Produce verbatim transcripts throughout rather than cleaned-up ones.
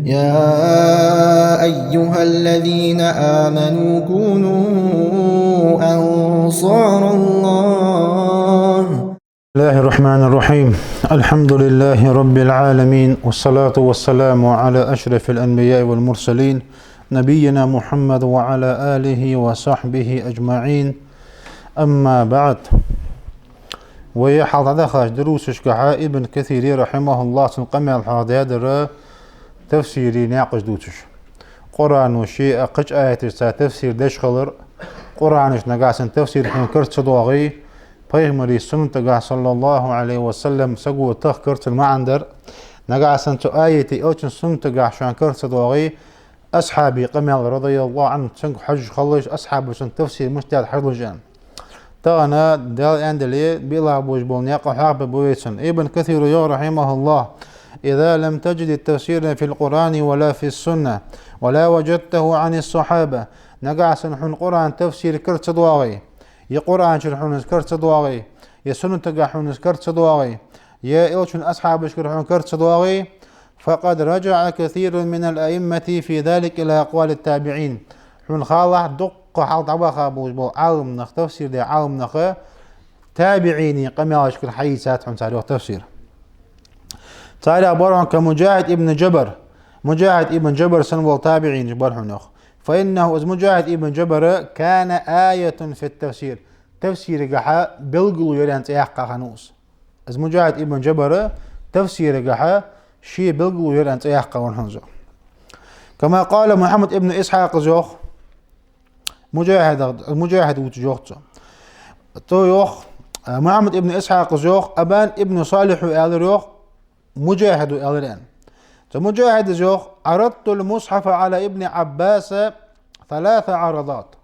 يا أيها الذين آمنوا كونوا أنصار الله. بسم الله الرحمن الرحيم. الحمد لله رب العالمين، والصلاة والسلام على أشرف الأنبياء والمرسلين، نبينا محمد وعلى آله وصحبه أجمعين. أما بعد. Вай хьалха дӀадахача дарсашкахьа Ибн Касира, рахьимахӀуллахӀ, цун къамаьл хьоахадаьдар тафсира наькъаш дувцаш. Къуръано ший а кхыча аяташца тафсир деш хилар, Къуръанаш нагахьа санна тафсир хьона карца ца доагӀе, пайхамара суннатагахьа, саллаллахӀу Ӏалайхи ва саллам, саго таха карца маӀан дар, нагахьа санна цу аятий элчан суннатагахьа шоана карца ца доагӀе, асхьабий къамаьл, радияллахӀу Ӏанхум, цунга хьожаш хилалаш, асхьабаша тафсир мишта даьд хьажалаш аьнна. Тахан, Дала аьннадале, биълагӀа болаш бола наькъа хьоахабергба вай цун. Ибн Касира йоах, рахьимахӀуллахӀ: إذا لم تجد التفسير في القرآن ولا في السنة ولا وجدته عن الصحابة. Нагахьа санна хьона Къуръан тафсир карца ца доагӀе, е Къуръан чура хьона из карца ца доагӀе, е суннатагахьа хьона из карца ца доагӀе, е элчан асхьабашкара хьона карца ца доагӀе, فقد رجع كثير من الأئمة في ذلك إلى أقوال التابعين. Хьона халахь, дукха хьалха дӀабаха болаш бола Ӏаламнах, тафсир даь Ӏаламнаха, табиӀиний къамаьлашкара хьайийцад хьона цар, йоах, тафсир. Царех бар хьона ка МуджахӀид ибн Джабар. МуджахӀид ибн Джабар санна вола табиӀинаш бар хьона, йоах. فإنه, из МуджахӀид ибн Джабар, كان آية في التفسير. Тафсирагахьа белгало яр аьнна цӀи яьккха хиннав из. Из МуджахӀид ибн Джабар тафсирагахьа ше белгало яр аьнна цӀи яьккха хиннав из. كما قال محمد بن إسحاق, из йоах, МуджахӀида, МуджахӀид вувцаш йоах цо. Цо йоах, а, МухӀаммад ибн Исхьакъа, из йоах, Абан ибн Салихьа аьлар, йоах, МуджахӀида аьлар аьнна. Цу МуджахӀида, из йоах: عرضت المصحف على ابن عباس ثلاث عرضات.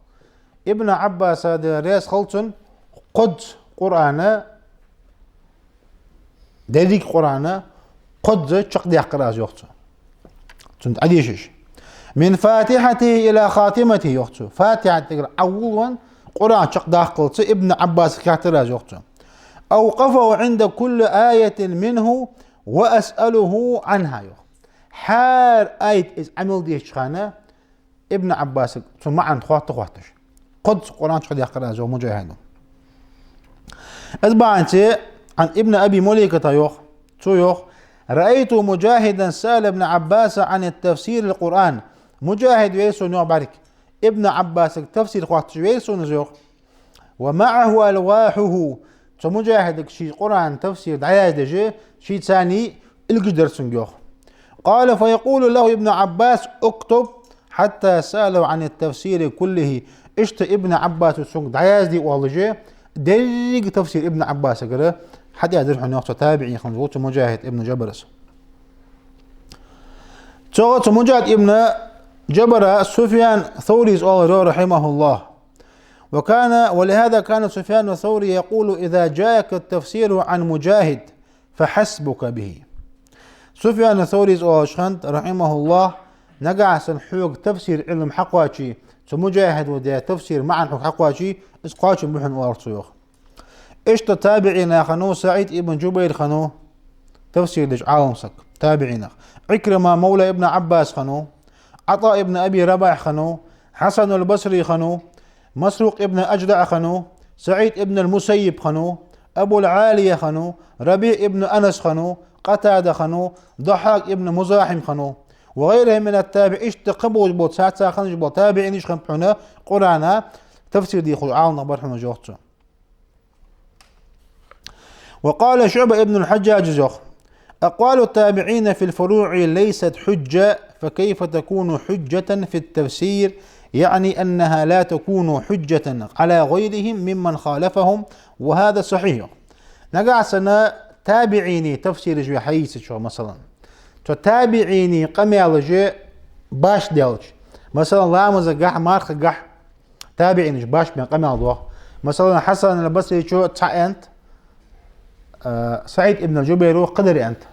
Ибн Ӏаббаса, Даьла раьза хилва цунна, кхозза Къуръан, деррига Къуръан кхозза чакхдаьккхар аз, йоах цо. Цунна Ӏодешаш. من فاتحته إلى خاتمته, йоах цо. Фатихьа тӀагара Ӏовуллавенна Къуръан чакхдаккхалца Ибн Ӏаббасага хаьттар аз, йоах цо. أوقفه عند كل آية منه وأسأله عنها, йоах. ХӀара аят из Ӏамал деча хана Ибн Ӏаббасага цун маӀан хоатта хоатташ. Кхозза Къуръан чакхдаьккхар аз, йоах МуджахӀида. Из бахьанце Ӏан Ибн Аби Мулайката йоах, цо йоах: رأيت مجاهدا سأل ابن عباس عن التفسير القرآن. МуджахӀид вера сона, йоах, бӀарга Ибн Ӏаббасага тафсир хоатташ вера сона из, йоах. ومعه ألواحه. Цу МуджахӀидага ший Къуръан тафсир дӀаяздеш, ший царний илгаж дар цунга, йоах. قال فيقول له ابن عباس: اكتب حتى سأله عن التفسير كله. Иштта Ибн Ӏаббаса цунга дӀаязде оалаш, деррига тафсир Ибн Ӏаббасагара хьатӀаяздаьр хьона, йоах, цу табиӀин хинна вола цу МуджахӀид ибн Джабарас. Цох цу МуджахӀид ибн Джабара Суфьян Саврийс оалар, йоах, رحمه الله. وكان، ولهذا كان سفيان الثوري يقول: إذا جاءك التفسير عن مجاهد فحسبك به. Суфьян Саврийс оалаш хиннад, رحمه الله: нагахьа санна хьога тафсир Ӏилма хьакхоаче, цу МуджахӀида даь тафсир маӀан хьога хьакхоаче, из кхоачам ба хьона, оалар цо, йоах. Иштта табиӀинех хиннав СаӀид ибн Джубайр, хиннав тафсир деш Ӏалам саг, табиӀинех. Ӏикрима мавла Ибн Ӏаббас хиннав, ӀатӀаъ ибн Аби Рабахь хиннав, Хьасанул Басри хиннав, Масрукъ ибн АждаӀ хиннав, СаӀид ибн ал-Мусаййиб хиннав, Абул-Ӏалия хиннав, РабиӀ ибн Анас хиннав, Къатада хиннав, Даххьак ибн Музахьим хиннав. وغيرهم من التابعين, иштта кхы болаш бола, цхьацца хиннаш бола табиӀинаш хиннаб хьона Къуръана тафсир дехаш Ӏаламнах бар хьона, йоах цо. وقال شعبة ابن الحجاج, из йоах: أقوال التابعين في الفروع ليست حجة، فكيف تكون حجة في التفسير؟ يعني أنها لا تكون حجة على غيرهم ممن خالفهم، وهذا صحيح. Нагахьа санна табиӀиний тафсираш вай хьайийцача, масала, цу табиӀиний къамаьлаш башха даьлча, масала, ламазагахьа, мархагахьа, табиӀинаша башха баьнна къамаьл доагӀа. Масала, Хьасан аль-Басрийчо цхьа аьннад, а, СаӀид ибн Джубайро кхыдар аьннад.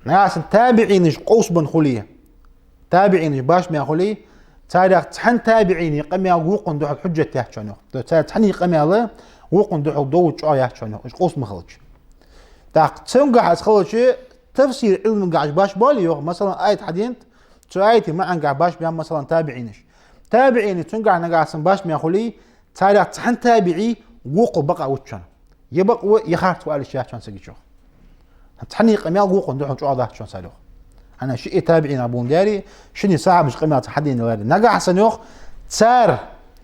Нагахьа санна табиӀинаш къовсабенна хуле, табиӀинаш башха баьнна хуле, царех цхьан табиӀиний къамаьл вокхунна духьал хьужжат яц хьона, йоах. То есть цар цхьанний къамаьл вокхунна духьал довла чӀоагӀа яц хьона, йоах, уж къовсам хилча. ТӀаккха цунгахьа из хилча, тафсир Ӏилмагахьа уж башха боалий, йоах? Масала, аят хьаденад, Цу аята маӀанагахь башха баьннаб, масала, табиӀинаш. ТабиӀинаш цунгахь нагахьа санна башха баьнна хуле, царех цхьан табиӀий вокхал бакъахьа вац шоана. Е бакъ ва, е харц ва аьлча яц шоана саг, йоах. Цхьанне къамаьл вокхунна духьал чӀоагӀа дац шоана цар, йоах. ХӀана, шиъ табиӀинех болаш барий, шинне сахьабашта къамаьл цхьа хьадена ларий. Нагахьа санна, йоах, цар,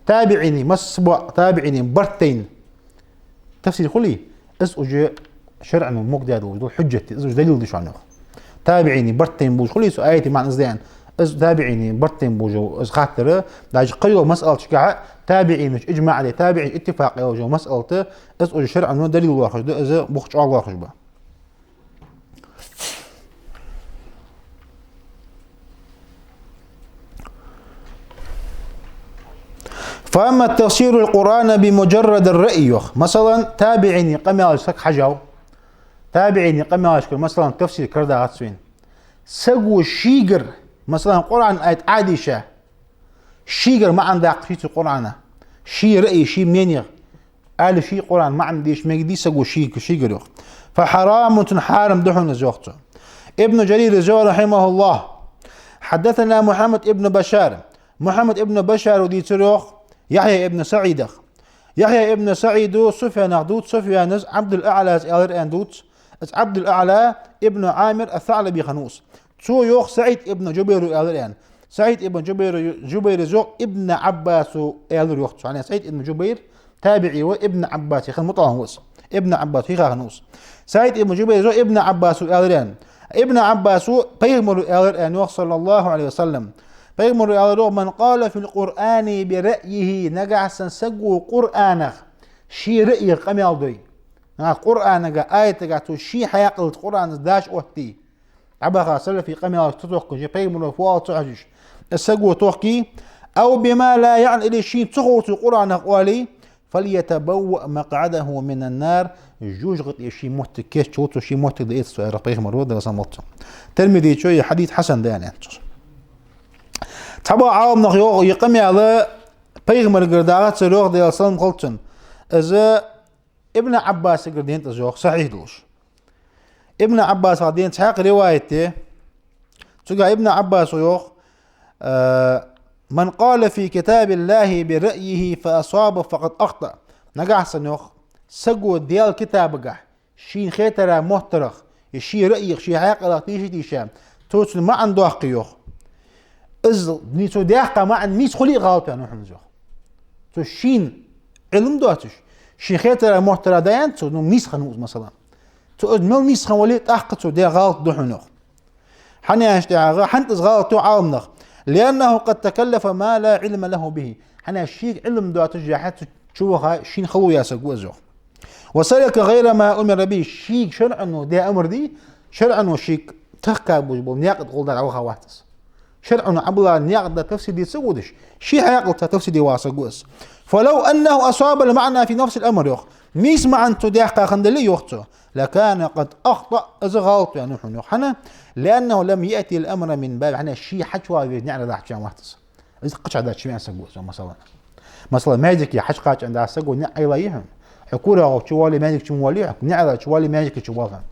табиӀинех, массабола табиӀинех барт тайна тафсир хуле, из уже шарӀо мукъадаь долаш дола хьужжат да, из уже далил да шоана, йоах. ТабиӀинех барт тайна болаш хуле, цу аята маӀан из да аьнна, из табиӀинех барт тайна болаш йола из хаттар, даже кхыйола масъалаташкахь табиӀинаш иджмаӀ де, табиӀинаш иттифакъ йолаш йола масъалат, из уже шарӀо далил лоархӀаш да, из бух чӀоагӀа лоархӀаш ба. فأما تفسير القرآن بمجرد الرأي, йоах. Масала, табиӀинех къамаьлашка саг хьажав. ТабиӀинех къамаьлашкара, масала, тафсир карадагӀац вайна. Саго шийгара, масала, Къуръан аят Ӏодийша, шийгара маӀан даккха йиш яц цу Къуръана. Ший раъй, ший мнениех ала, ший Къуръан маӀан деша мегаш дий саго ший-, шийгара, йоах. فحرام, цунна хьарам да хьона из, йоах цо. Ибн Джарира йоах, رحمه الله: حدثنا محمد بن بشار. Мухьаммад ибн Башара дийцар, йоах, Яхья ибн СаӀидах. Яхья ибн СаӀида Суфьянах дувц, Суфьяна Ӏабдул-АӀлас аьлар аьнна дувц. Из Ӏабдул-АӀла ибн Ӏамир ас-СаӀлаби хиннав из. Цо йоах, СаӀид ибн Джубайра аьлар аьнна. СаӀид ибн Джубайра, Джубайра йоах, Ибн Ӏаббаса аьлар, йоах цо. ХӀана, СаӀид ибн Джубайр табиӀий ва, Ибн Ӏаббасах хинна мутаӀалим ва из. Ибн Ӏаббаса хьехаш хиннав из. СаӀид ибн Джубайра йоах, Ибн Ӏаббаса аьлар аьнна. Ибн Ӏаббаса пайхамара аьлар аьнна, йоах, صلى الله عليه وسلم. Пайхамара аьлар, йоах: من قال في القرآن برأيه, нагахьа санна саго Къуръанах ший раъйах къамаьл дой. Нагахьа Къуръанага, аятага цо ший хьаькъалца Къуръана даш оттадий. ДӀабаха салафий къамаьлаш тӀатохкаш, пайхамара фу оал ца хьожаш, из саго тохкий, أو بما لا يعنيه, или шийна ца ховча Къуръанах оалий, فليتبوأ مقعده من النار, жожагӀате ший моттиг кийчъяьлча, ший моттиг дӀаэца цо, аьлар пайхамара, Даьла салам хилда цунна. Тирмизе йоах, ер хьадис хьасан да аьнна, аьннад цо. Цхьабола Ӏаламнаха йоах, ер къамаьл пайхамарагара дагӀац, йоах, Даьла салам хилда цунна. Из Ибн Ӏаббасагара денад из, йоах, сахьихь долаш. Ибн Ӏаббасагара денад цхьаькха риваят да. Цунгахь Ибн Ӏаббаса йоах, э: من قال في كتاب الله برأيه فأصاب فقد أخطأ. Нагахьа санна, йоах, саго Даьла китабагахь шийна хетарах, моттарах, е ший раъйах, ший хьаькъалах тийша-тийша, цо цун маӀан доаккхе, йоах, из, ни-, цо даьккха маӀан нийса хуле а гӀалат ваьннав хьона из, йоах. Цо шийна Ӏилма доацаш, шийна хетарах, моттарах даьннад цо, ну, нийса хиннав из, масала. Цо из мел нийса хинна вале а, тӀаккха цо даь гӀалат да хьона, йоах. ХӀана аьлча тӀехьагӀа, хӀана из гӀалат йоах Ӏаламнаха? لأنه قد تكلف ما لا علم له به. ХӀана аьлча шийга Ӏилма доацаш яхьа цо чуваха шийна хало яь саг ва из, йоах. وسلك غير ما أمر به. Шийга шарӀо даь амар дий, шарӀо шийга тахка болаш бола наькъа тӀа гӀолла дӀаваха вац из. ШарӀо Ӏобилла наькъа тӀа тафсир де ца водаш, ший хьаькъалца тафсир де ваха саг ва из. فلو أنه أصاب المعنى في نفس الأمر, йоах. Нийса маӀан цо даьккха хиннадале, йоах цо, لكان قد أخطأ, из гӀалат ваьннав хьона, йоах. ХӀана? لأنه لم يأت الأمر من بابه. ХӀана? Ший хьачувала веза наӀарах дӀахьоча вац из. Из кхычахьа даьча ваьнна саг ва из, масала. Масала, маьждиге хьачукхача ваьнна саг ва, наӀар айла я хьона. Хьо кора гӀолла чу вале, маьждиге чу ма вале, хьо наӀарах чу вале, маьждиге чу вала.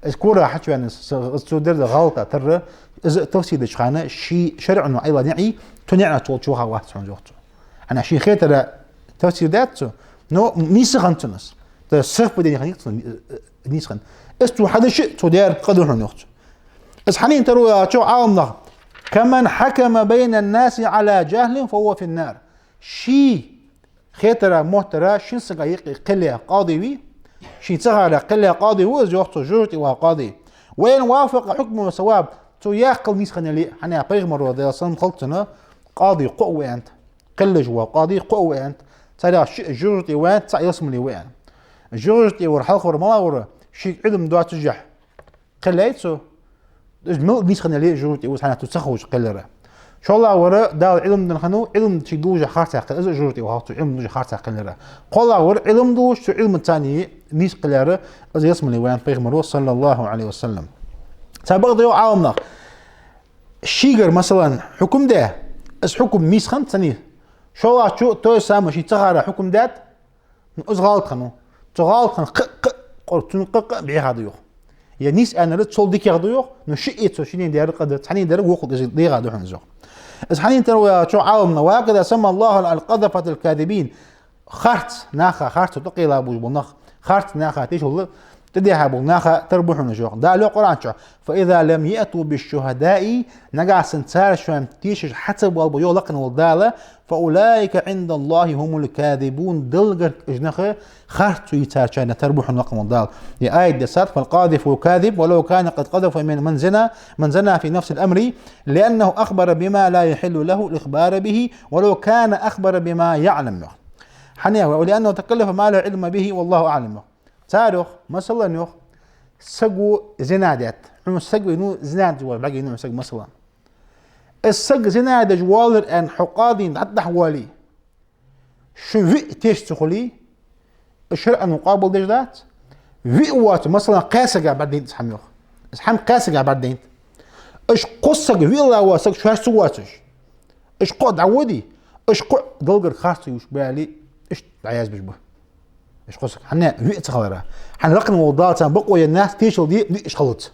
Из кора хьачувенна с-, с-, из цо даьр гӀалат тара, из тафсир деча хана, ший шарӀо Ӏайла наӀарах, цу наӀарах чу ваха вац хьона, йоах цо. ХӀана, шийна хетарах тафсир даьд цо, но нийса хиннад цунна из. То есть совпадение хиннад цунна, э, э, нийса хиннад. Из цо хьадеш а, цо даьр къа да хьона, йоах цо. Из хьанна тара ва аьлча, Ӏаламнаха: كمن حكم بين الناس على جهل فهو في النار. Ший хетарах, моттарах шин сага юкъе кхелла къади вий, шийна ца хетарах кхелла къади ва из, йоах цо, жожагӀате ваха къади. وإن وافق حكمه الصواب, цо яхар нийса хиннадале а, хӀана, пайхамара, Даьла салам хилда цунна, къади кхоъ ва аьннад, кхеллаш вола къади кхоъ ва аьннад, царех шиъ жожагӀате ва аьннад, цаӀ ялсмале ва аьннад. ЖожагӀате вар, хьалхавар мала вар, шийга Ӏилма доацаш яхь кхеллай цо, из мел нийса хиннадале а жожагӀате ва из, хӀана, цо ца ховча кхеллар. ШоллагӀвар Дала Ӏилма денна хиннав, Ӏилма шийга долаш харцахьа кхеллар, из а жожагӀате вахав цо, Ӏилма долаш харцахьа кхеллар. КхоалагӀвар Ӏилма долаш, цо Ӏилмаца нийса кхеллар, из ялсмале ва аьннад пайхамара, صلى الله عليه وسلم. Цхьабакъда, йоах Ӏаламнаха, шийгара, масала, хьукам даь, из хьукам нийса хиннад цунна. ШоллагӀчо то же самое шийна ца хетарах хьукам даьд, ну, из гӀалат хиннав. Цу гӀалат хинна кхы, кхы, къор-, цунна кхы, кхы бӀеха да, йоах. Е нийса аьннар цул дикагӀа да йоах, но шиъ а цо шиннена даьр къа да, цхьаннена даьр вокхал из дегӀа да хьона из йоах. Из хьаннена тара ва аьлча, Ӏаламнаха: «وهكذا سمى الله القذفة الكاذبين». Харц наха, харцо тӀакхелла болаш бола нах, харц наха тешал тӀадехьа бола наха тара ба хьона из йоах. Дала йоах Къуръан чу: «فإذا لم يأتوا بالشهداء», нагахьа санна цар шоана тешаш хьа ца боалаб йоах лакхвенна вола Дала, «فأولئك عند الله هم الكاذبون», Далла гарга уж нах харцо йийцарашта тара ба хьона лакхвенна вола Дала. Е аят дессад: «فالقاذف كاذب ولو كان قد قذف من، من زنى، من زنى في نفس الأمر، لأنه أخبر بما لا يحل له الإخبار به ولو كان أخبر بما يعلم». Хьан я, «ولأنه تكلف ما لا علم به والله أعلم». Цар йоах, масала йоах, саго зина даьд. Хьона саг вайнав, зина даь вола бӀаргавайнав хьона саг, масала. Из саг зина деш воаллар аьнна хьо къадийна дӀатӀадахьа воале, шо виъ теш ца хуле, из шарӀо къоабалдеш дац. Виъ воацаш, масала, кхаь сага бӀаргадайнад из хӀама йоах. Из хӀама кхаь сага бӀаргадайнад. Уж кхо саг, виълагӀа вола саг шоаш ца воацаш, уж кхо дӀаводе, уж кхо Далла гарга харцо йийцаш бале, иштта дӀаязбеш ба. Уж кхо саг, хӀана, виъ ца хилара. ХӀана, лакхвенна вола Дала царна бокъо еннад тешал де виъ уж хилац.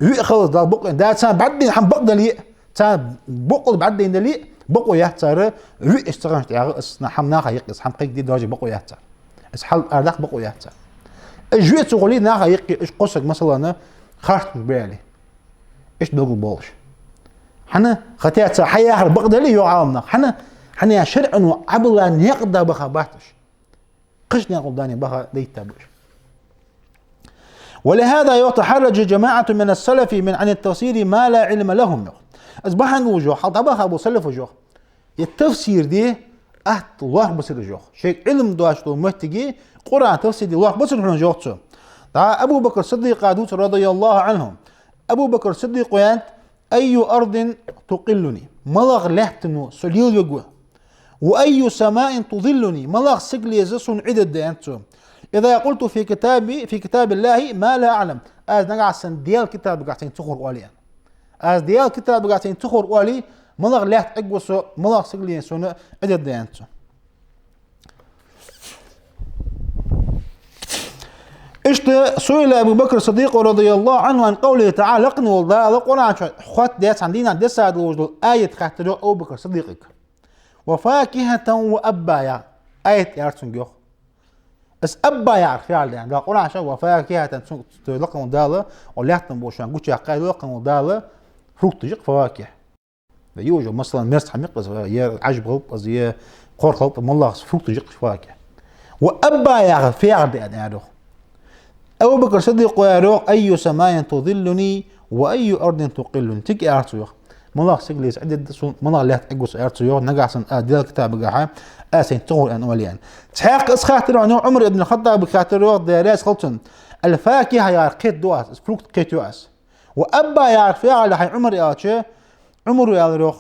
Виъ хилац Дала бокъо еннад. Дала царна бӀаргадайна хӀама бакъ дале а, царна бокъо бӀаргадайна дале а, бокъо яц цар виъ уж ца хиннача тӀехьагӀа из хӀама наха юкъе, из хӀама кхайкаде дарже бокъо яц цар. Из хьал арадаккха бокъо яц цар. Уж виъ ца хуле, наха юкъе уж кхо саг, масала, харцонаш бале, иштта белгалбоалаш. ХӀана, хотя цар хьаяхар бакъ дале а, йоах Ӏаламнаха, хӀана, хӀана аьлча шарӀо Ӏобилла наькъа да баха бац уж. Кхыча наькъа да баха дайта ба уж. «ولهذا», йоах, «تحرج جماعة من السلف من، عن التفسير ما لا علم لهم», йоах. Из бахьан долаш йоах, хьалха дӀабаха бола салафаш йоах, е тафсир де атта лоархӀ бацар уж йоах. Шоайга Ӏилма доацаш долча моттиге Къуръан тафсир де лоархӀ бацар хьона уж йоах цо. ДӀа Абу Бакр Сиддикъа дувц, رضي الله عنه. Абу Бакр Сиддикъо аьннад: «أي أرض تقلني», малагӀа лаьттано со лелавергва? «وأي سماء تظلني», малагӀа сигале сона Ӏи дергда, аьннад цо. «إذا قلت في كتاب، في كتاب الله ما لا أعلم», аз нагахьа санна Даьла китабагахьа сайна ца ховр оале, аьнна. Аз Даьла китабагахьа сайна ца ховр оале, малагӀа лаьтта Ӏергва со, малагӀа сигале сона Ӏи дергда, аьннад цо. Иштта, «سئل أبو بكر الصديق رضي الله عنه عن قوله تعالى», лакхвенна вола Дала Къуръан чу хоаттадаь, цхьан дийнахьа дессадолаш дола аят хаьттар йоах Абу Бакр Сиддикъага. «وفاكهة وأبا», яха аят яхар цунга йоах. Из «أبا» яхар фу яхар да аьнна, Дала Къуръан чу «وفاكهة», цунга, цу лакхвенна вола Дала, укх лаьттан болчарна гучаяьккхай лакхвенна вола Дала фрукташ я-кх, «فواكه». Да, йо, йо, масала, мерза хӀама я-кх из, е Ӏажаб хилба из, е кхоара хилба, моллагӀа фрукташ я-кх уж, «فواكه». «وأبا» яхар фу яхар да аьнна, аьлар йоах. Абу Бакр Сиддикъо аьлар йоах: «أي سماء تظلني وأي أرض تقلني». Цига аьлар цо йоах: малагӀа сигале Ӏи дергда сона, малагӀа лаьтта Ӏергва со, аьлар цо йоах, нагахьа санна аз Даьла китабагахьа аз сайна ца ховр аьнна оале, аьнна. Цхьаькха из хаьттар йоах, Ӏумар ибн Хаттабага хаьттар йоах, Даьла раьза хилва цунна: «الفاكهة» яхар кхетаду аз, из фрукт кхетаю аз. «وأبا» яхар фу яхар да хьайна, Ӏумар, аьлча, Ӏумара аьлар йоах: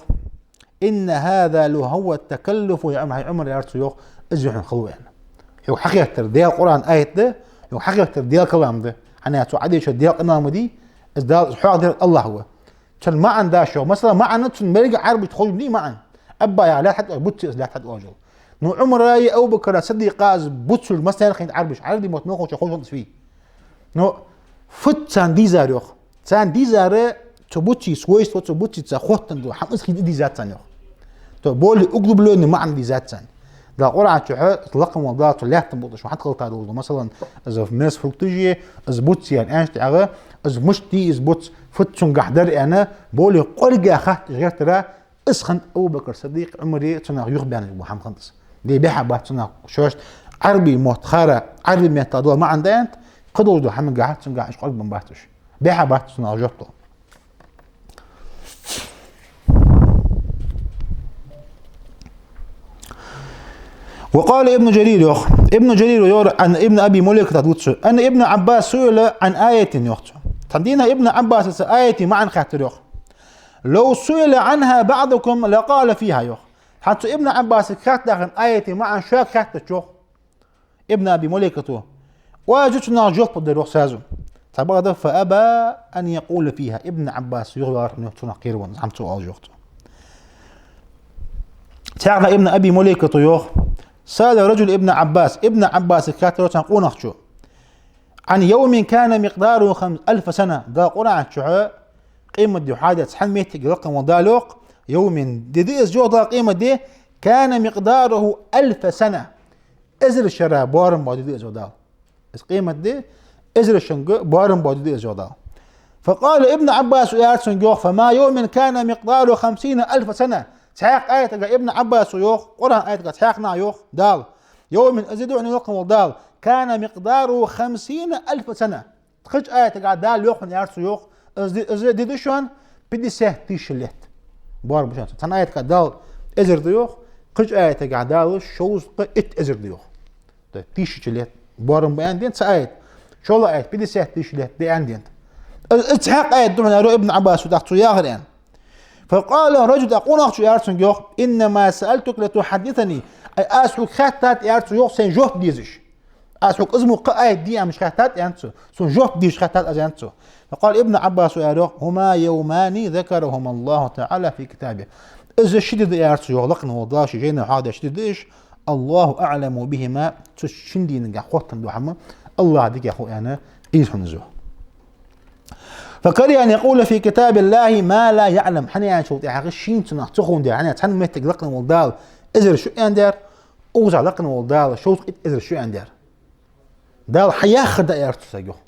«إن هذا لهو التكلف يا عمر», хьай Ӏумар, аьлар цо йоах, из я хьона хало, аьнна. Хьога хьахетар Даьла Къуръан аят да, хьога хьахетар Даьла калам да. ХӀана аьлча цо Ӏодийшар Даьла къамаьл ма дий, из Дала, из хьоахадер АллахӀ ва. Цун маӀан даш йоах. Масала, маӀан цун мел а Ӏарбашта ховш ма дий маӀан. «أبا» яхар лаьтта хьатӀаоалаш, буц я из лаьтта хьатӀаоалаш йола. Но Ӏумара е Абу Бакра Сиддикъа из буц хулаш массанена хиннад Ӏарбашта, Ӏарбий мотт мел ховчоа ховш хиннад из фуй. Но фуд царна дийзар йоах. Царна дийзар цу буций свойства, цу буций цар хоттаденна дола хӀама, из хий дийзад царна йоах. То более углублённый маӀан дийзад царна. Дала Къуръан чу лакхвенна вола Дала цу лаьттан болча шоана хьатӀакхелла долаш дола, масала, из мерза фрукташ я, из буц я аьнна, аьнначул тӀехьагӀа, из мишта я из буц, фуд цунгахьа дар аьнна, более кӀоарга хатта гӀертар, из хиннад Абу Бакр Сиддикъ, Ӏумари цунах юхабаьнна бола хӀама хиннад из. Де бӀехаб бац цунах шоашта Ӏарбий мотт хара, Ӏарбий меттала дола маӀан даьннад, кхыдолаш дола хӀамагахьа цунгахьа уж кӀоаргбаьнна бац уж. БӀехаб бац цунах жоп дала. وقال ابن جرير, йоах, Ибн Жарира йоах, عن ابن أبي مليكة дувц цо, أن ابن عباس سئل عن آية, йоах цо. Цхьан дийнахьа Ибн Ӏаббаса аята маӀан хаьттар йоах. «لو سئل عنها بعضكم لقال فيها», йоах. ХӀанз цу Ибн Ӏаббасага хаьтта хинна аята маӀан шуга хаьттача, йоах Ибн Аби Мулайката, оаш цунах жоп дар йоах сразу. Цхьабакъда, «فأبى أن يقول فيها». Ибн Ӏаббас юхаваьлар хьона йоах цунах кхеравенна, хӀама ца оалаш йоах цо. Цхьаькха Ибн Аби Мулайката йоах: «سأل رجل ابن عباس», Ибн Ӏаббасага хаьттар цхьан къонахчо. عن يوم كان مقداره خم-، ألف سنة. Дала Къуръан чу къематди хьадеш цхьан моттиге лакхвенна вола Дала йоах, يوم, ди да из, йоах Дала, къематди, كان مقداره ألف سنة. Эзар шера боарам бола ди да из, йоах Дала. Из къематди эзар шера боарам бола ди да из, йоах Дала. فقال ابن عباس, аьлар цунга йоах, فما يوم كان مقداره خمسين ألف سنة. Цхьаькха аятага Ибн Ӏаббаса йоах, Къуръан аятага цхьаькха нах йоах Дала. يوم, из ди да хьона лакхвенна вола Дала, كان مقداره خمسين ألف سنة. Кхыча аятага Дала йоах хьона, аьлар цо, йоах, из ди, из ди да шоана пятьдесят тысяч лет. Боарам ба шоана. Цхьан аятага Дала эзар да йоах, кхыча аятага Дала шовзткъа итт эзар да йоах. То есть тысяча лет боарам ба аьнна денад цхьа аят. ШоллагӀа аят пятьдесят тысяч лет да аьнна денад. Из, из цхьаькха аят да хьона, аьлар Ибн Ӏаббаса, тӀаккха цо яхар аьнна. فقال رجل, тӀаккха къонахчо аьлар цунга йоах, إنما سألتك لتحدثني. Ай, аз хьога хаьттад, аьлар цо, йоах, сайна жоп дезаш. Аз хьога из мо кхы аят де аьнна хаьттад, аьннад цо. Сона жоп дезаш хаьттад аз, аьннад цо. فقال ابن عباس, аьлар йоах, هما يومان ذكرهما الله تعالى في كتابه. Из ши ди да, аьлар цо, йоах, лакхвенна вола Дала ший жайна хьадеш ди да уж, الله أعلم بهما, цу шиннех хоттам дола хӀама АллахӀа дикагӀа хов, аьнна, из хьона из, йоах. فكره أن يقول في كتاب الله ما لا يعلم. ХӀана аьлча, тӀехьагӀа шийна цунах ца ховндаь, хӀана аьлча цхьан моттиге лакхвенна вола Дала эзар шу аьннадар, укхаза лакхвенна вола Дала шовзткъа итт эзар шу аьннадар. Дала хьаяхар да, аьлар цо, саг, йоах.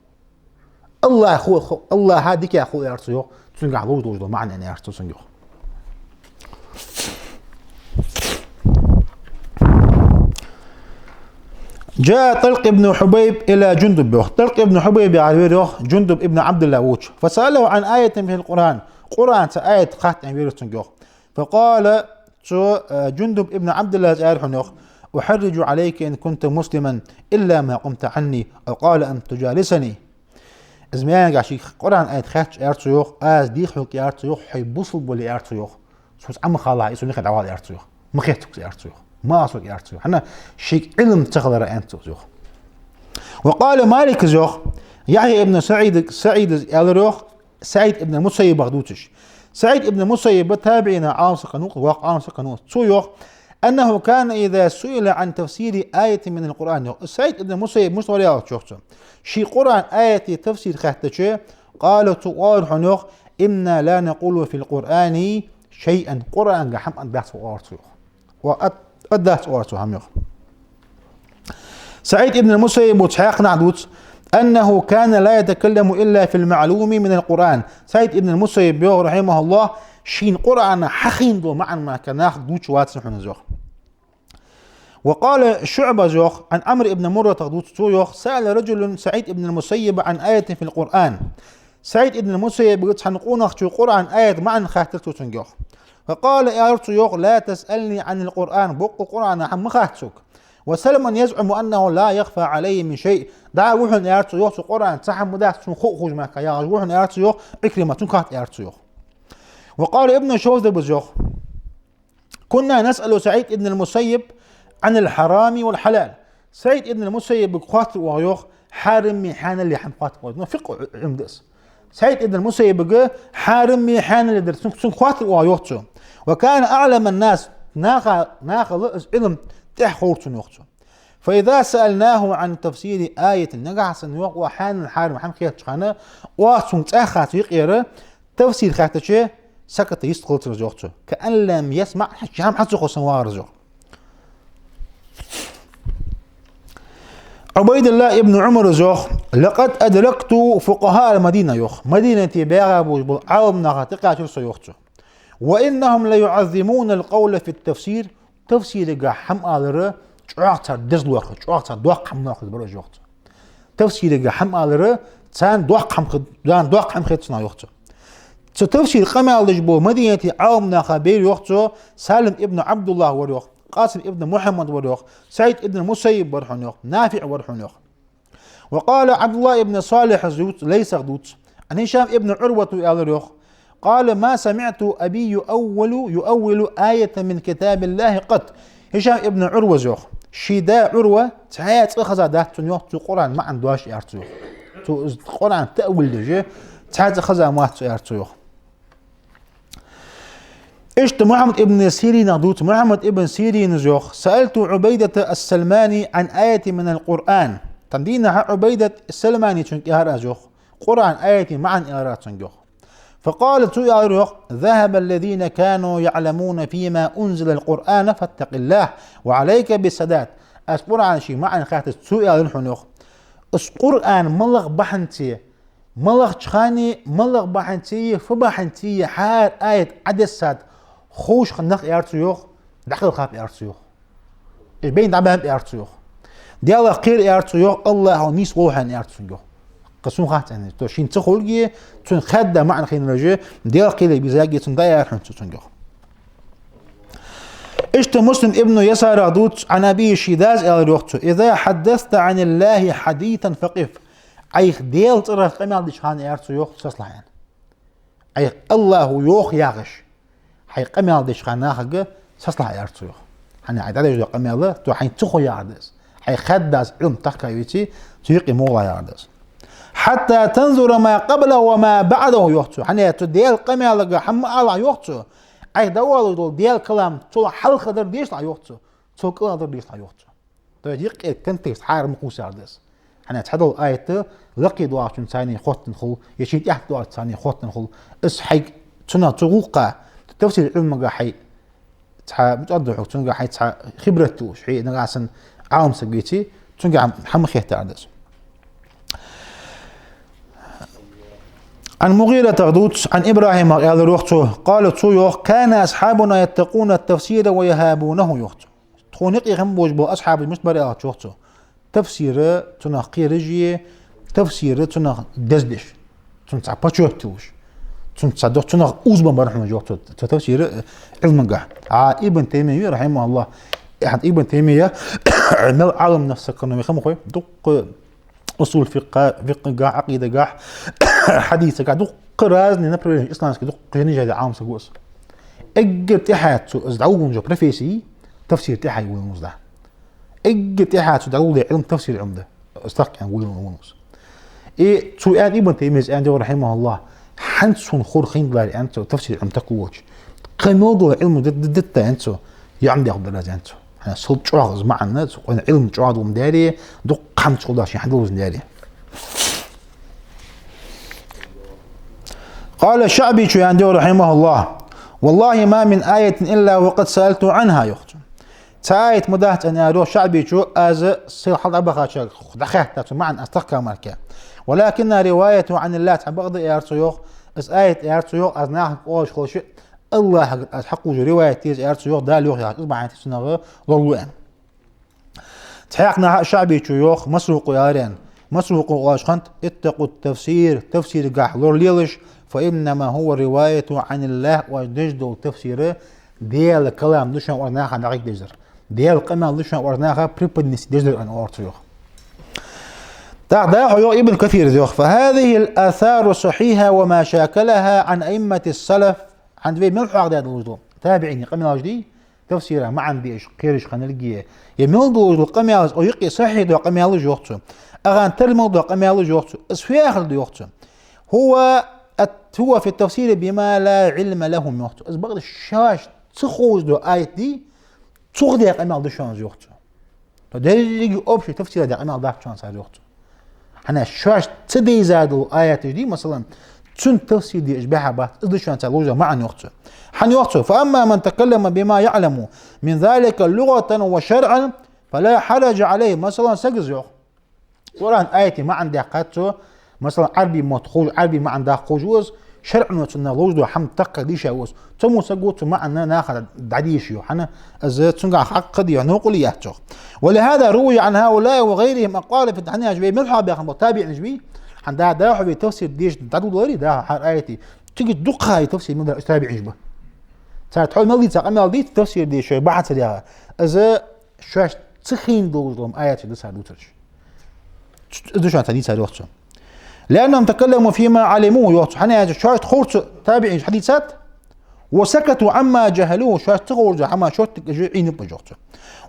АллахӀа хов, АллахӀа дикагӀа хов, аьлар цо, йоах, цунгахьа ловш долаш дола маӀан, аьнна, аьлар цо цунга, йоах. جاء طلق بن حبيب إلى جندب, йоах. ТӀалкъ ибн Хьубайб яхар вера, йоах, Жундуб ибн Ӏабдуллахь волча. فسأله عن آية في القرآن. Къуръан цхьа аят хатта аьнна вера цунга, йоах. فقال, цо, э, Жундуб ибн Ӏабдуллахьа аьлар хьона, йоах: أحرج عليك إن كنت مسلما إلا ما قمت عني، أو قال أن تجالسني. Из маьнга ший Къуръан аят хаьттача, аьлар цо, йоах, аз дийхар хьога, аьлар цо, йоах, хьо бусалба вале, аьлар цо, йоах, сона цхьа ма хала, из сона юхе дӀавала, аьлар цо, йоах. Ма хетта сога, аьлар цо, йоах. Ма ала сога, аьлар цо, йоах. ХӀана? Шийга Ӏилма ца хиларах, аьннад цо, йоах. وقال مالك, йоах, Яхья ибн СаӀид, СаӀида аьлар, йоах, СаӀид ибн Мусаййибах дувцаш. СаӀид ибн Мусаййиб табиӀиний Ӏаламсаг хиннав, воккха Ӏаламсаг хиннав. Цо йоах: أنه كان إذا سئل عن تفسير آية من القرآن, йоах. СаӀид ибн Мусаййиб мишта вар аьлча, йоах цо, ший Къуръан аята тафсир хаьттача, قال, цо оалар хьона, йоах: إنا لا نقول في القرآن شيئا. Къуръанга хӀама аргдац вай, оалар цо, йоах. Ва ат-, аргдац, оалар цо, хӀама, йоах. СаӀид ибн Мусаййиба цхьаькха нах дувц: أنه كان لا يتكلم إلا في المعلوم من القرآن. СаӀид ибн Мусаййиб, йоах, رحمه الله, шийна Къуръана хьахинна дола маӀан мара кхы нахага дувцаш вацар хьона из, йоах. وقال شعبة, йоах, عن عمرو بن مرة, тӀаккха дувц цо, йоах: سأل رجل سعيد بن المسيب عن آية في القرآن. СаӀид ибн Мусаййибага цхьан къонахчо Къуръан аята маӀан хаьттар цо цунга, йоах. فقال, аьлар цо, йоах: لا تسألني عن القرآن, боккъал Къуръана хӀама ма хатта сога. وسل من يزعم أنه لا يخفى عليه من شيء. ДӀа ва хьона, аьлар цо, йоах, цу Къуръана цхьа хӀама дац сона хов ховш мара кхы, яхаш ва хьона, аьлар цо, йоах, Ӏикримата, цунга хатта, аьлар цо, йоах. وقال ابن شوذب, йоах: كنا نسأل سعيد بن المسيب عن الحرام والحلال. СаӀид ибн Мусаййибага хоаттар оаха, йоах, хьараме, хьаьнале хӀама хоаттар оаха. Ну, фикъхӀ Ӏилма да из. СаӀид ибн Мусаййибага хьараме, хьаьнале дар, цунга, цунга хоаттар оаха, йоах цо. وكان أعلم الناس, наха, нахал из Ӏилма тӀех ховра цунна, йоах цо. فإذا سألناه عن تفسير آية, нагахьа санна, йоах, оаха хьанал, хьарам хӀама хеттача хана, оаха цунга цӀаьхха цу юкъера тафсир хаьттача, سكت, йистхилар из, йоах цо. كأن لم يسمع, хӀама хьа ца хов санна вагӀар из, йоах. Ӏубайдуллахь ибн Ӏумара, йоах: لقد أدركت فقهاء المدينة, йоах. Мадинате баьгӀа болаш бола Ӏаламнаха тӀакхаьчар со, йоах цо. وإنهم ليعظمون القول في التفسير, тафсирага хӀама алар чӀоагӀа цар деза лоархӀ, чӀоагӀа цар доккха хӀама лоархӀаш бар уж, йоах цо. Тафсирага хӀама алар царна доккха хӀама хи-, царна доккха хӀама хет цунах, йоах цо. Цу тафсира къамаьл деш бола Мадинате Ӏаламнаха бер, йоах цо, Салим ибн Ӏабдуллахь вар, йоах, Къасим ибн Мухьаммад вар, йоах, СаӀид ибн Мусаййиб вар хьона, йоах, НафиӀ вар хьона, йоах. وقال عبد الله بن صالح, из дувц, Лайсах дувц, عن هشام بن عروة, аьлар, йоах: قال: ما سمعت أبي يؤول، يؤول آية من كتاب الله قط. Хишам ибн Ӏурвас йоах: ший да Ӏурва цхьа а цкъа хезадац цунна, йоах, цу Къуръана маӀан дош, аьлар цо, йоах. Цу Къуръан таъвил деш цхьа а цкъа хезавац цо, аьлар цо, йоах. Иштта Мухьаммад ибн Сиринах дувц, Мухьаммад ибн Сирина йоах: سألت عبيدة السلماني عن آية من القرآن. Цхьан дийнахьа Ӏубайдат Салмани цунга аьлар аз, йоах. Къуръан аятий маӀан аьлар аз цунга, йоах. فقال, цо аьлар, йоах: «ذهب الذين كانوا يعلمون فيما أنزل القرآن فاتق الله وعليك بالسداد». Аз Къуръан ший маӀан хаьттача, цо аьлар хьона, йоах: «Из Къуръан малагӀа бахьанце, малагӀча хана, малагӀа бахьанце, фу бахьанце хӀара аят Ӏодессад ховш хинна нах, аьлар цо, йоах, дӀакхелхаб, аьлар цо, йоах. Уж байна дӀабаьб, аьлар цо, йоах. Даьлах кхера, аьлар цо, йоах, АллахӀо нийсволва хьайна, аьлар цо цунга, йоах. Кхы сона хац аьнна, то шийна ца хуларгья, цунна хаьдда маӀан хиннараш, Даьлах кхеле бизаргья, цунна дӀааьлар хьона цо цунга, йоах». Иштта Муслим ибн Ясарах дувц, عن أبيه, ший дас аьлар, йоах, цо: «إذا حدثت عن الله حديثا فقف». Ӏайха Даьла цӀерах къамаьл деча хана, аьлар цо, йоах, сацалахь, аьнна. Ӏайха АллахӀо йоах яхаш хьай къамаьл деча хана нахага сацалахь, аьлар цо, йоах. ХӀана, Ӏа дӀадеш дола къамаьл, то хьайна ца хов яхар да из. Хьайх хаьдда из Ӏилма тахка веце, цу юкъе ма гӀолахь яхар да из. «حتى تنظر ما قبله وما بعده», йоах цо. ХӀана, цу Даьла къамаьлага хӀама ма алалахь, йоах цо. Ӏайха дӀаоалаш дола Даьла калам цул хьалха дар дешалахь, йоах цо. Цул кӀалха дар дешалахь, йоах цо. То есть юкъера контекст хӀара ма кхувсар да из. ХӀана, цхьадола аят лакхе доагӀачунца хоттаденна хул, е шийна тӀехьа доагӀачунца хоттаденна хул. Из хьайга цунах, цу гӀулакха, тафсир Ӏилмага хьай цхьа муцӀар да хьога, цунга хьай цхьа хибрат долаш, хье нагахьа санна Ӏалам саг веце, цунга хӀама, хӀама хетар да из. عن مغيرة дувц, عن إبراهيم аьлар, йоах, цо: قال, цо йоах: «كان أصحابنا يتقون التفسير ويهابونه», йоах цо. Тхона юкъе хинна болаш бола асхьабаш мишта бар аьлча, йоах цо, тафсира цунах кхераш а, тафсира цунах деза деш, цунца цхьа почёт йолаш, цунца цхьа дох-, цунах узбан бар хьона, йоах цо, цу тафсира, э, Ӏилмага. А Ибн Таймия, рахьимахуллахӀ, хӀанз Ибн Таймия мел Ӏалам нах саг хиннав хӀама хой, дукха усул фикъхӀа, фикъхӀагахьа, Ӏакъидагахьа, хьадисагахьа, дукха разные направления исламские, дукха жайнаш яьха Ӏалам саг ва из. Эггара тӀехьа цо из дӀаволавенна йола профессия, тафсир тӀехьа волавенна ва из. Эггара тӀехьа цо дӀаволавенна Ӏилма тафсир Ӏилма да, из тахка волавенна ва из. И цо аьннад, Ибн Таймияс аьннад, йоах, рахьимахуллахӀ: «ХӀанз сона ховр хиннадаларе, — аьннад цо, — тафсир Ӏилма тахка волча, кхы мел дола Ӏилма ди-, ди-, дита, — аьннад цо, — я Ӏилма дехар дар аз», — аьннад цо. ХӀана, сел чӀоагӀа из маӀан, цу къона Ӏилма чӀоагӀа долга ма дарий, дукха хӀама чу хул даш, хӀана долаш дарий. قال الشعبي, цо аьннад, йоах, рахьимахуллахӀ: «والله ما من آية إلا وقد سألت عنها», йоах цо. Цхьа аят ма дац, аьнна, аьлар, йоах, ШаӀбийс, аз сел хьалха дӀабахача дӀахаьттад цун маӀан, аз тахка мара. «ولكنها رواية عن الله», цхьабакъда, аьлар цо, йоах, из аят, аьлар цо, йоах, аз нахага оалаш хилча, АллахӀагара аз хьакхувш риваят да из, аьлар цо, йоах, Дала йоах яхаш, из бахьан долаш цунах лораву аьнна. Цхьаькха наха а ШаӀбийс, йоах, МасрукӀа аьлар аьнна. МасрукӀа оалаш хиннад: «اتقوا التفسير», тафсирагахьа лоралелаш, «فإنما هو رواية عن الله», оаш деш дола тафсир Даьла калам да шоана оаш наха дӀакхайкадеш дар. Даьла къамаьл да шоана оаш наха преподнести деш дар, аьнна, оалар цо, йоах. ТӀаккха дӀахо йоах Ибн Касира, йоах: «فهذه الآثار الصحيحة وما شاكلها عن أئمة السلف», хӀанз вай мел хьоахадаь долаш дола табиӀинай къамаьлаш дий, тафсира маӀан деш, кхераш хиннаргья, е мел долаш дола къамаьлаш, укх юкъе сахьихь дола къамаьлаш, йоах цо, укхарна тара мел дола къамаьлаш, йоах цо, из фу яхар да, йоах цо? «هو الت-، هو في التفسير بما لا علم لهم», йоах цо. Из бакъда шоашта ца ховш дола аят дий, цох даь къамаьл да шоана из, йоах цо. То деррига общий тафсира даь къамаьл дац шоана цар, йоах цо. ХӀана, шоашта ца дайза дола аяташ дий, масала, цун тафсир деш бахьа бац, из да шоана цар ловш дола маӀан, йоах цо. ХӀана, йоах цо: «فأما من تكلم بما يعلم من ذلك لغة وشرعا فلا حرج عليه». Масала, саг из, йоах, Къуръан аятий маӀан даьккхад цо, масала, Ӏарбий мотт ховш, Ӏарбий маӀан даккха ховш ва из, шарӀо цунна ловш дола хӀама тахка дийша ва из. Цу мо саго цу маӀан наха дӀадийша, йоах, хӀана, из цунгахьа хьакъ да, йоах, новкъарло яц цох. «ولهذا روي عن هؤلاء وغيرهم أقوال في الت-», хӀана аьлча вай мел хьоахабаь бола табиӀинаш бий, хӀана, да-, дӀахо вай тафсир деш дӀадоладаларе, дӀахо хӀара аятий, цига дукха хьай тафсир мел дар уж табиӀинаш ба. Цар тхьовра мел дийца къамаьл дий, тафсир деш шоай бахьан ца даьха. Из шоашта ца хайна долаш дола аяташ да цар дувцараш. Из да шоана цар дийцар, йоах цо. «لأنهم تكلموا فيما علموا», йоах цо, хӀана аьлча шоашта ховрца табиӀинаш хьадийцад, «وسكتوا عما جهلوه», шоашта ца ховрца хӀама шоттиг уж Ӏийнаб уж, йоах цо.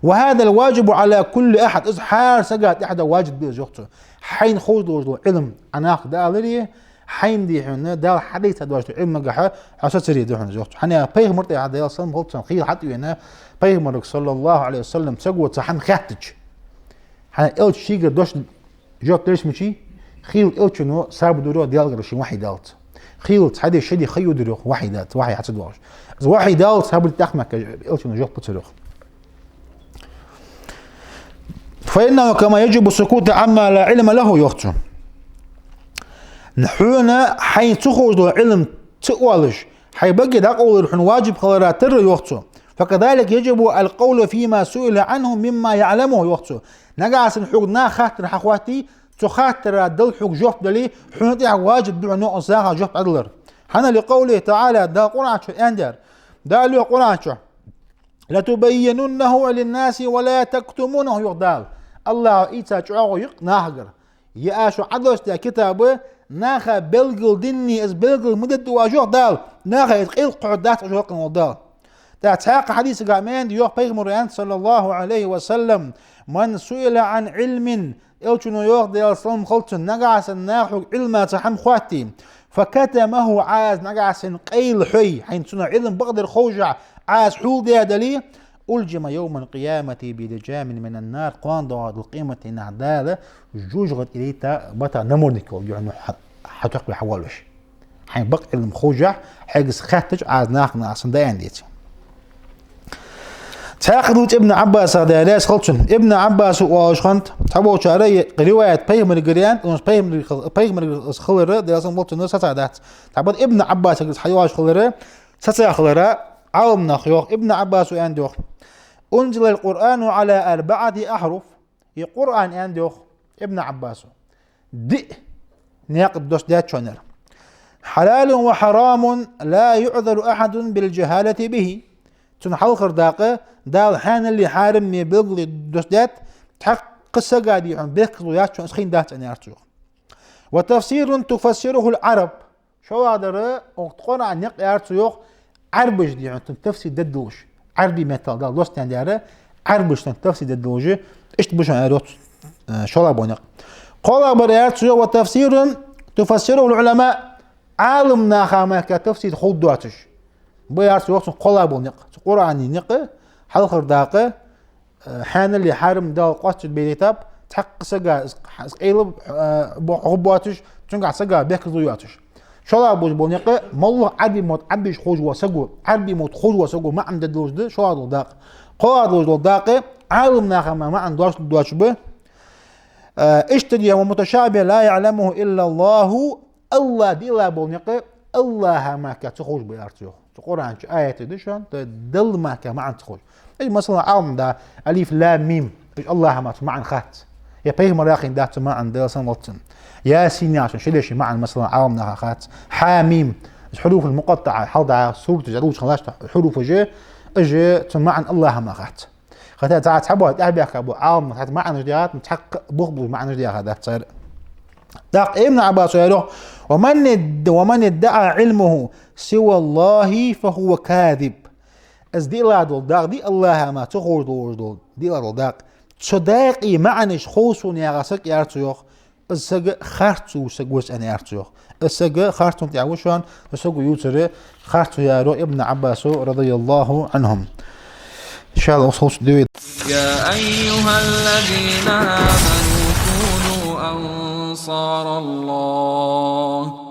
«وهذا الواجب على كل أحد», из хӀара сага тӀехьа да важиб да из, йоах цо. Хьайна ховш долаш дола Ӏилма Ӏа наха дӀааларе, хьайна дий хьона, Дала хьадийца доацача Ӏилмагахьа хьо сацаре да хьона из, йоах цо. ХӀана аьлча пайхамар тӀехьа, Даьла салам хилда цунна, хийла хьатӀавена, пайхамарга, саллаллахӀу Ӏалайхи ва саллам, саго цхьа хӀама хаьттача, хӀана аьлча шийгара дош Жоп делаш мичай? Хийла Элчано сабар дора Даьлагара шийна вахьи даллалца. Хийла цхьа ди, ши ди ха йодора йоах вахьи дац, вахьи хьа ца доагӀаш. Из вахьи даллалца сабар дитахь мара Элчано жоп луцар йоах. فإنه كما يجب السكوت عما لا علم له, йоах цо. Хьона хьайна ца ховш дола Ӏилма ца оалаш, хьай баге дӀакъовлар хьона важиб хилара тарра, йоах цо. فكذلك يجب القول فيما سئل عنه مما يعلمه, йоах цо. Нагахьа санна хьога наха хаттар хьахоатте, цу хаттара Дала хьога жоп дале, хьона тӀехьа важиб да хьона укх сагӀа жоп Ӏодалар. ХӀана? لقوله تعالى, Дала Къуръан чу аьннадар. Дала йоах Къуръан чу: لتبيننه للناس ولا تكتمونه, йоах Дала. АллахӀа ийца чӀоагӀо я-кх нахагара. Е аз шоана Ӏодоссадаь китаб наха белгалденна, из белгал ма дергда оаш, йоах Дала, наха из къайла кхухьаргдац оаш, йоах Дала. ТӀаккха цхьаькха хьадисагахь ма аьннадий, йоах Пайхамаро, صلى الله عليه وسلم: من سئل عن علم, Элчано йоах, Даьла салам хилда цунна, нагахьа санна наха хьога Ӏилмаца хӀама хоатте, فكتمه, Ӏа из нагахьа санна къайла хьой, хьайна цунах Ӏилма бакъдар ховшшехь, Ӏа из хьулдаь дале, ألجم يوم القيامة بلجام من نار, кхоана доагӀача къематдийнахьа Дала жожагӀате тӀа бата намордник йолга хьона хьа-, хьатоаккхе хьавоалавеш. Хьайна бакъ Ӏилма ховшшехь, хьайга из хаьттача, Ӏа из наха, наха санна дӀааьнна деце. Цхьаькха дувц Ибн Ӏаббасах, Даьла раьза хилва цунна. Ибн Ӏаббаса оалаш хиннад, цхьаболчар е риваят Пайхамарагара аьннад, но Пайхамарагара хил-, Пайхамарагара из хилар, Даьла салам хилда цунна, сацаддац. Цхьабакъда Ибн Ӏаббасагара из хьайоалаш хилар саца хилара, Ӏаламнаха йоах, Ибн Ӏаббаса аьннад йоах: أنزل القرآن على أربعة أحرف. Из Къуръан, аьннад йоах Ибн Ӏаббаса, диъ наькъа тӀа доссадаьд шоана. حلال وحرام لا يعذر أحد بالجهالة به. Цун хьалхара дакъа Дала хьаьналеи хьарамеи белгалдаь доссадаьд, цхьаккха сага, дий хьона, бехказло яц шоана, из хиннадац аьнна, аьлар цо йоах. وتفسير تفسره العرب. ШоллагӀдар, укх Къуръана никъ, аьлар цо йоах, Ӏарбаша, дий хьона, цун тафсир дергдолаш. Ӏарбий меттала Дала доссадаьд, аьлар, Ӏарбаша цун тафсир дергдолаш. Иштта ба шоана, аьлар йоах цо, э, шоллагӀа бола никъ. КхоалагӀбар, аьлар цо йоах, وتفسير تفسره العلماء. Ӏаламнаха мара тафсир хулда доацаш ба, аьлар цо йоах, цун кхоалагӀа бола никъ. Цу Къуръана никъ, хьалхара дакъа, э, хьаьналеи хьарамеи Дала къоастадеш бейтаб, цхьаккха сага из, из къайла, э, бо-, гӀоргбоацаш, цунгахьа сага бехказло йоацаш. ШоллагӀа бола никъ, моллагӀа Ӏарбий мотт, Ӏарбаша ховш вола саго, Ӏарбий мотт ховш вола саго маӀан дергдолаш да шоллагӀа дола дакъа. КхоалагӀа долаш дола дакъа Ӏаламнаха мара маӀан доацаш, доацаш ба. Э, иштта да, ومتشابه لا يعلمه إلا الله. АллахӀ диълагӀа бола никъ, АллахӀа мара ца ховш ба, аьлар цо йоах. Цу Къуръана чу аяташ да шоана, Далла мара маӀан ца ховш. Э, масала, Ӏаламнаха алиф, лам, мим, уж АллахӀа мара цун маӀан хац. Е Пайхамара яхийна дац цун маӀан, Даьла салам хилда цунна. Ясин яхачун ши деша маӀан, масала, Ӏаламнаха хац. Хьа-мим, уж хьуруфул мукъаттаӀа, хьалха дӀа сураташ дӀадувцаш хиннад лаьшта хьуруфаш, уж, цун маӀан АллахӀа мара хац. ХӀаьта цхьа, цхьабола тӀехьабаьхка бола Ӏаламнаха хӀаьта маӀанаш даьхад, цхьаккха бух болаш маӀанаш даьхад цар. ТӀаккха Ибн Ӏаббаса аьлар йоах: ومن اد-، ومن ادعى علمه سوى الله فهو كاذب. Из диълагӀа дола дакъа, дий, АллахӀа мара ца ховш долаш дола диълагӀа дола дакъа, цу дакъий маӀанаш хов сона яха саг, аьлар цо йоах, из саг харцо ва саг ва аьнна, аьлар цо йоах. Из саг харцонна тӀа ва шоана, из саго ювцар харцо, аьлар йоах Ибн Ӏаббаса, رضي الله عنهم. Иншаллахь, укх сагӀа дувц. يا أيها الذين آمنوا كونوا أنصار الله.